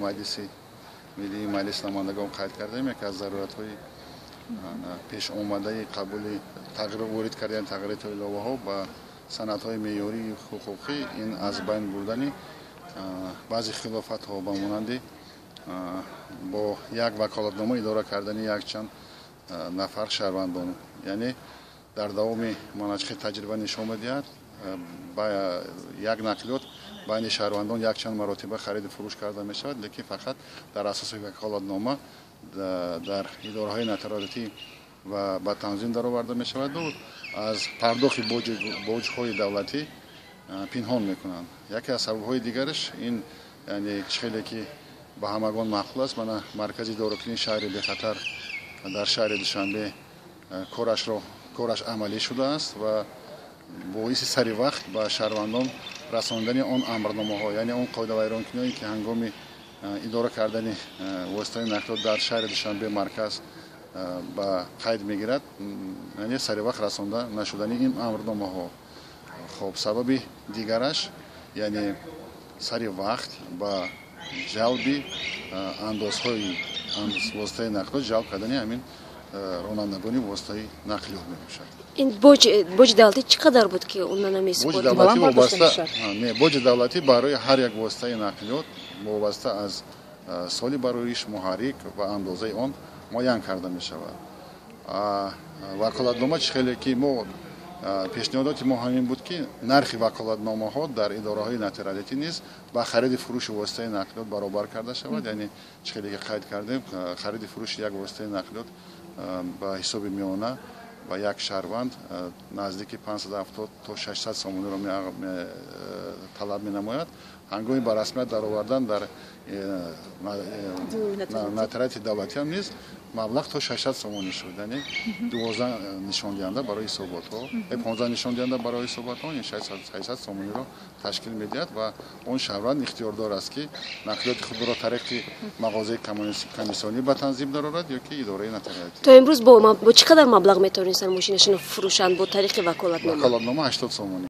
Маҷлиси Миллии Маҷлиси намояндагон қайд кардем, яке аз заруратҳои пешомадаи қабули тағйир ворид кардани тағйироту иловаҳо ба санадҳои меъёрии ҳуқуқӣ ин аз байн бурдани баъзе хилофатҳо ба монанди бо як ваколатнома идора кардани якчанд нафар шаҳрвандон. Яъне дар давоми маначхи таҷриба нишон медиҳад, ба як нақлиёт байни шаҳрвандон якчанд маротиба хариду фурӯш карда мешавад, лекин фақат дар асоси ваколатнома дар идораҳои нотариалитӣ ва ба танзим дароварда мешаваду аз пардохти боҷҳои давлатӣ пинҳон мекунанд. Яке аз сабабҳои дигараш ин, яъне чӣ хеле ки ба ҳамагон маъқул аст, мана маркази идоракунии шаҳри бехатар дар шаҳри Душанбе кораш амалӣ шудааст ва боиси сари вақт ба шаҳрвандон расондани он амрномаҳо, яъне он қоидавайронкуниҳое ки ҳангоми идора кардани воситаи нақлиёт дар шаҳри Душанбе марказ ба қайд мегирад, яъне сари вақт расонда нашудани ин амрномаҳо. Хоб, сабаби дигараш, яъне сари вақт ба ҷалби андозҳои воситаи нақлиёт ҷалб кардани ҳамин ронандагони воситаи нақлиёт мебошад. Ин боҷи давлатӣ чӣ қадар буд, ки онро намесупорид? Боҷи давлатӣ барои ҳар як воситаи нақлиёт вобаста аз соли бароиш, муҳаррик ва андозаи он муайян карда мешавад. Ваколатнома чӣ хеле ки мо пешниҳодоти мо ҳамин буд, ки нархи ваколатномаҳо дар идораҳои нотариалитӣ низ ба хариди фурӯши воситаи нақлиёт баробар карда шавад. Яъне чӣ хеле ки қайд кардем, хариди фурӯши як воситаи нақлиёт ба ҳисоби миёна ба як шаҳрванд наздики 570 то 600 сомониро талаб менамояд. Ҳангоми ба расмият даровардан дар нотариати давлатиам низ маблағ то 600 сомонӣ шуд, яъне 12 нишондиҳанда барои ҳисоботҳо, 15 нишондиҳанда барои ҳисоботҳо ин 600 сомониро ташкил медиҳад ва он шаҳрванд ихтиёрдор аст, ки нақлиёти худро тариқи мағозаи комиссионӣ ба танзим дарорад ё ки идораи нотариатӣ. То имрӯз бо чӣ қадар маблағ метавонистанд мошинашонро фурӯшанд бо тариқи ваколатнома? Ваколатнома 80 сомонӣ.